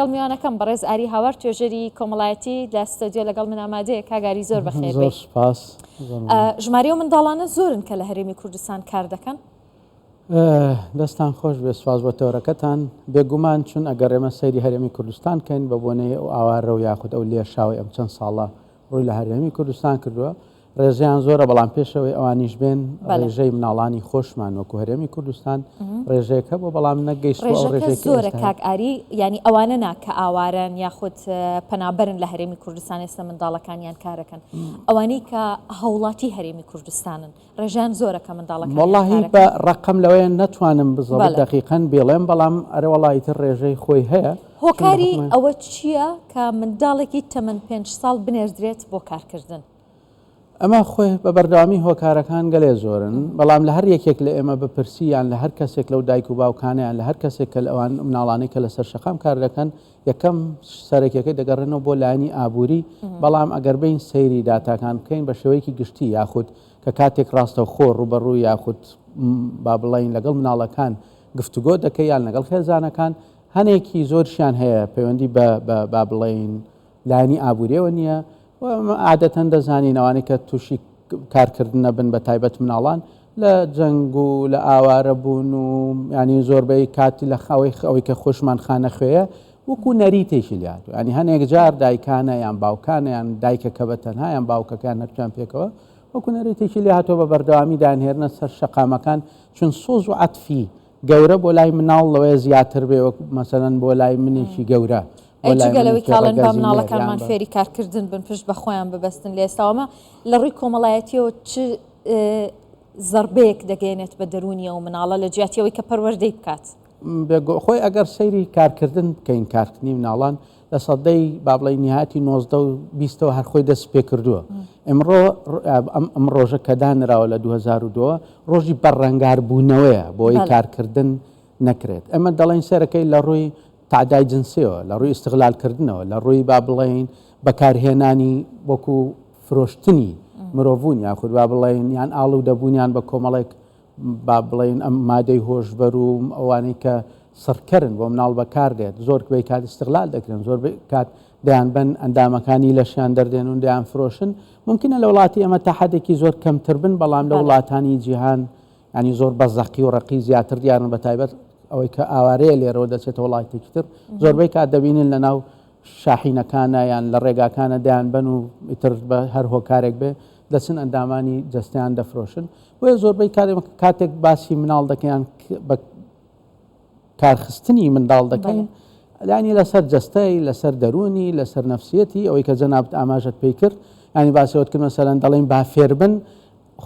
لەگەڵ میوانەکەم بەڕێز ئاری هاوار توێژەری کۆمەڵایەتی لە ستۆدیۆ لەگەڵ من ئامادەیە کاک ئاری زۆر بەخێر زۆر بێی. سوپاس زۆر مەمنون. ژمارەی ئەو منداڵانە زۆرن کە لە هەرێمی کوردستان کار دەکەن؟ دەستان خۆش بێ سوپاس بۆ تەوەرەکەتان. بێگومان چون ئەگەر ئێمە سەیری هەرێمی کوردستان کەین بە بۆنەی ئەو ئاوارە و یاخود ئەو لێشاوەی ئەم چەند ساڵە ڕووی لە هەرێمی کوردستان کردووە، ڕێژەیان زۆرە، بەڵام پێش ئەوەی ئەوانیش بێن ڕێژەی مناڵانی خۆشمان وەکو هەرێمی کوردستان ڕێژەیەک هەبوو بەڵام نەگەیشتووە ئەو ڕێژەکە ڕێژەی کە زۆرە ئێستا هەیە. کاک ئاری، یانی ئەوانە نا کە ئاوارەن یاخود پەنابەرن لە هەرێمی کوردستان ئێستا منداڵەکانیان کارەکەن، ئەوانەی کە هاوڵاتی هەرێمی کوردستانن ڕێژەیان زۆرە کە منداڵەکانیان وەڵاهی بە کارەکەن؟ ڕەقەم لەوەیە نەتوانم بزەبت بەڵێ. دەقیقەن بیڵێم، بەڵام ئەرێ وەڵا ئیتر ڕێژەی خۆی هەیە، چون بە هۆکاری حوکمە. ئەوە چییە کە منداڵێکی تەمەن پێنج ساڵ بنێردرێت بۆ کارکردن؟ ئەمە خۆی بە بەردەوامی هۆکارەکان گەلێ زۆرن، بەڵام لە هەر یەکێک لە ئێمە بپرسی یان لە هەر کەسێک لەو دایک و باوکانە یان لە هەر کەسێک کە لەوان مناڵانەی کە لەسەر شەقام کار دەکەن یەکەم سەرەکیەکەی دەگەڕێنەوە بۆ لایەنی ئابووری، بەڵام ئەگەر بێین سەیری داتاکان بکەین بە شێوەیەکی گشتی یاخود کە کاتێک ڕاستەوخۆ ڕووبەڕوو یاخود با بڵێین لەگەڵ مناڵەکان گفتوگۆ دەکەی یان لەگەڵ خێزانەکان هەنێکی زۆرشیان هەیە پەیوەندی بە با بڵێین لایەنی ئابووریەوە نییە و عادەتەن دەزانین ئەوانەی کە تووشی کارکردن نەبن بە تایبەت مناڵان لە جەنگ و لە ئاوارە بوون و ینی زۆربەی کاتی لە خاوەی ئەوەی کە خۆشمان خانەخوێیە وەکو نەریتێکی لاتو ینی هەنێک جار دایکانە یان باوکانە یان دایکە کە بە تەنها یان باوکەکان هەرچیان پێکەوە وەکو نەریتێکی لێ هاتووە بە بەردەوامی دانهێرنە سەر شەقامەکان چون سۆز و عەتفی گەورە بۆ لای مناڵ لەوەیە زیاتر بێ وەک مەسەلەن بۆ لای منێکی گەورە بۆ ئەی لای جگە لەوەی منێکی کاڵێن با ڕەگەزی نێر یان مناڵەکانمان بە فێری کارکردن بن پشت بە خۆیان ببەستن لە ئێستاوەمە لە ڕووی کۆمەڵایەتیەوە چ زەربەیەک دەگەیەنێت بە دەروونی ئەو مناڵە لە جیاتی ئەوەی کە پەروەردەی بکات؟ بێگۆ خۆی ئەگەر سەیری کارکردن بکەین کارکردنی مناڵان لە سەدەی با بڵێین نیهایەتی 19 و بیستەوە هەر خۆی دەست پێ کردووە ئمڕۆ ئەم ڕۆژە کە دانراوە لە 2002 ڕۆژی بەرەنگاربوونەوەیە بۆی کارکردن نەکرێت ئەمە دەڵێن سەرەکەی لە ڕووی تعدای جنسیەوە لە ڕووی استغلالکردنەوە لە ڕووی با بڵێین بەکارهێنانی وەکو فرۆشتنی مرۆڤون یاخود با بڵێین یان ئاڵوودەبوونیان بە کۆمەڵێک با بڵێین ئەم مادەی هۆشبەر و ئەوانەی کە سڕکەرن بۆ مناڵ بەکاردێت زۆر بەی کات استغلال دەکرێن زۆر کات دەیانبەن ئەندامەکانی لەشیان دەردێن و دەیان فرۆشن ممکنە لە وڵاتی ئێمە تا حدێکی زۆر کەمتر بن بەڵام لە وڵاتانی جیهان ینی زۆر بە زەقی و ڕقی زیاتر دیارن بە تایبەت ئەوەی کە ئاوارەیە لێرەوە دەچێتە وڵاتێکی تر زۆربەی کات دەبینن لە ناو شاحینەکانە یان لە ڕێگاکانە دەیانبەن و ئیتر بە هەر هۆکارێک بێ دەچن ئەندامانی جەستەیان دەفرۆشن بۆیە زۆربەی کات ئێمە کاتێک باسی مناڵ دەکەیان بە کارخستنی منداڵ دەکەین لانی لەسەر جەستەی لەسەر دەروونی لەسەر نەفسیەتی ئەوەی کە جەنابت ئاماژەت پێی کرد ینی باسەوەت کرد مەسەلەن دەڵێن با فێربن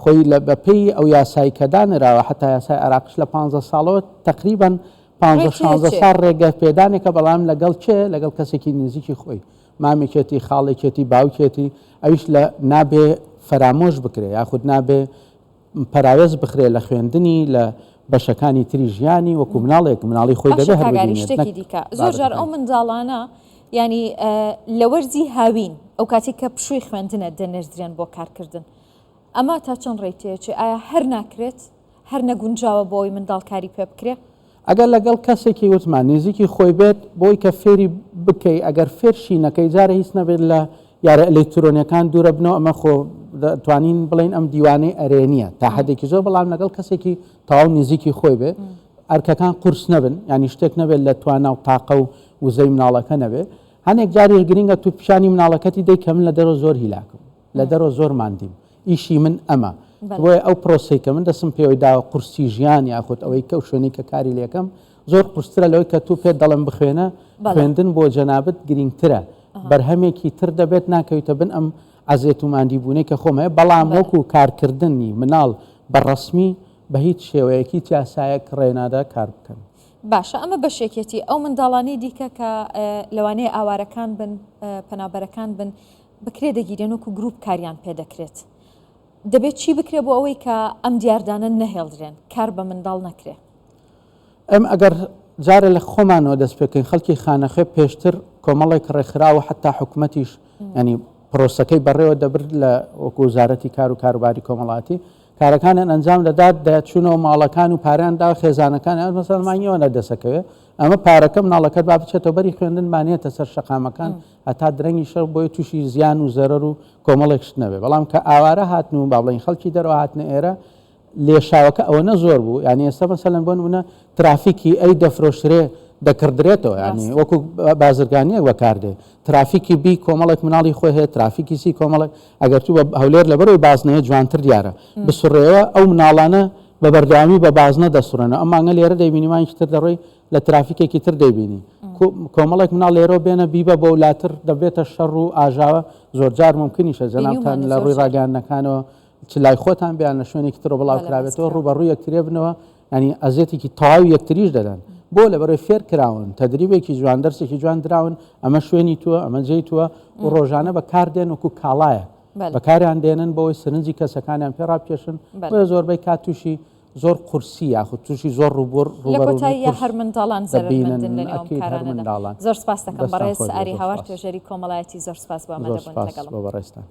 خۆی لە بەپێی ئەو یاسای کە دانراوە حتا یاسای عێراقش لە 15 ساڵەوە تقریبا 15 16 ساڵ ڕێگە پێدانێکە بەڵام لەگەڵ کێ لەگەڵ کەسێکی نزیکی خۆی مامێکێتی خاڵێکێتی باوکێتی ئەویش لە نابێ فەرامۆش بکرێ یاخود نابێ پەراوێز بخرێ لە خوێندنی لە بەشەکانی تری ژیانی وەکو مناڵێک مناڵی خۆی دەبێ هەر باشە ببینێت شتێکی نەک دیکە زۆر جار ئەو بابەتەکانی. منداڵانە یانی لە وەرزی هاوین ئەو کاتێک کە پشووی خوێندنە دەنێردرێن بۆ کارکردن ئەمە تا چەند ڕێی تێچێ ئایا هەر ناکرێت هەر نەگونجاوە بۆ ئەوەی منداڵ کاری پێ بکرێ؟ ئەگەر لەگەڵ کەسێکی وتمان نزیکی خۆی بێت بۆی کە فێری بکەی ئەگەر فێرشی نەکەی جارێ هیچ نەبێت لە یارە ئەلکترۆنیەکان دوورە بنەوە ئەمە خۆ توانین بڵێین ئەم دیوانەی ئەرێنیە تا حدێکی زۆر بەڵام لەگەڵ کەسێکی تەواو نزیکی خۆی بێ ئەرکەکان قورس نەبن ینی شتێک نەبێت لە توانا و تاقە و وزەی مناڵەکە نەبێ هەنێک جاریش گرنگە تو پیشانی مناڵەکەتی دەی کە من لە دەرەوە زۆر هیلاکم لە دەرەوە زۆر ماندیم ئیشی من ئەمە بۆیە ئەو پرۆسەی کە من دەستم پێوەی داوە قورسی ژیان یاخود ئەوەی کە ئەو شوێنەی کە کاری لێکەم زۆر قورسترە لەوەی کە تو پێت دەڵێم بخوێنە خوێندن بۆ جەنابت گرینگترە بەرهەمێکی تر دەبێت ناکەویتە بن ئەم عەزێت و ماندیبوونەی کە خۆم هەیە بەڵام وەکو کارکردنی مناڵ بە ڕەسمی بە هیچ شێوەیەک هیچ یاسایەک ڕێنادا کار بکەن. باشە ئەمە بەشێکێتی ئەو منداڵانەی دیکە کە لەوانەیە ئاوارەکان بن پەنابەرەکان بن بکرێ دەگیرێن وەکو گروپ کاریان پێ دەکرێت دەبێت چی بکرێ بۆ ئەوەی کە ئەم دیاردانە نەهێڵدرێن کار بە منداڵ نەکرێ؟ ئەم ئەگەر جارێ لە خۆمانەوە دەست پێ بکەین خەڵکی خانەخوێ پێشتر کۆمەڵێک ڕێکخراو و حەتا حکومەتیش ینی پرۆسەکەی بەڕێوە دەبرد لە وەکو وەزارەتی کار و کاروباری کۆمەڵاتی کارەکانیان ئەنجام دەدات دەچوونەوە ماڵەکان و پاریان دا خێزانەکان مەسەلەن مانگیەوە نەدەسەکەوێ ئەمە پارەکە مناڵەکەت با بچێتەوە بەری خوێندن بانێتە سەر شەقامەکان هەتا درەنگی شەو بۆیە تووشی زیان و زەرەر و کۆمەڵێک شت نەبێ بەڵام کە ئاوارە هاتن و با بڵێین خەڵکی دەرەوە هاتنە ئێرە لێشاوەکە ئەوەنە زۆر بوو یانی ئێستا مەسەلەن بۆ نمونە ترافیکی A دەفرۆشرێ دەکڕدرێتەوە ینی وەکو بازرگانیەک بەکاردێ ترافیکی B کۆمەڵێک مناڵی خۆی هەیە ترافیکی C کۆمەڵێک ئەگەر تو بە هەولێر لەبەرەوەی بازنەیە جوانتر دیارە بسڕێەوە ئەو مناڵانە بە بەردەوامی بە بازنە دەسڕێنەوە ئەم مانگە لێرە دەیبینی مانگی تر دەڕۆی لە ترافیکێکی تر دەیبینی کۆمەڵێک مناڵ لێرەوە بێنە بیبە بۆ لاتر دەبێتە شەڕ و ئاژاوە زۆرجار ممکنیشە جەنابتان لە ڕووی ڕاگەیاندنەکانەوە چ لای خۆتان بیان لە شوێنێکی ترەوە بڵاو کرابێتەوە ڕووبەڕووی یەکترێ بنەوە ینی ئەزیەتێکی تەواوی یەکتریش دەدەن بۆ لەبەرەوەی فێر کراون تەدریبێکی جوان دەرسێکی جوان دراون ئەمە شوێنی تووە ئەمە جێی تووە و ڕۆژانە بەکار دێن وەکو کاڵایە بەکاریان دێنن بۆی سەرنجی کەسەکانیان پێ ڕابکێشن بۆیە زۆربەی کات تووشی زۆر قورسی یاخود تووشی زۆر ڕووبوڕ لە کۆتاییە هەر منداڵان زەرەرمەندن لە نێو ئەم کارانەدا. زۆر سپاس دەکەم بەڕێز ئاری هاوار توێژەری کۆمەڵایەتی زۆر سپاس بۆ ئامادەبوونت لەگەڵم. زۆر سپاس بۆ بەڕێزتان.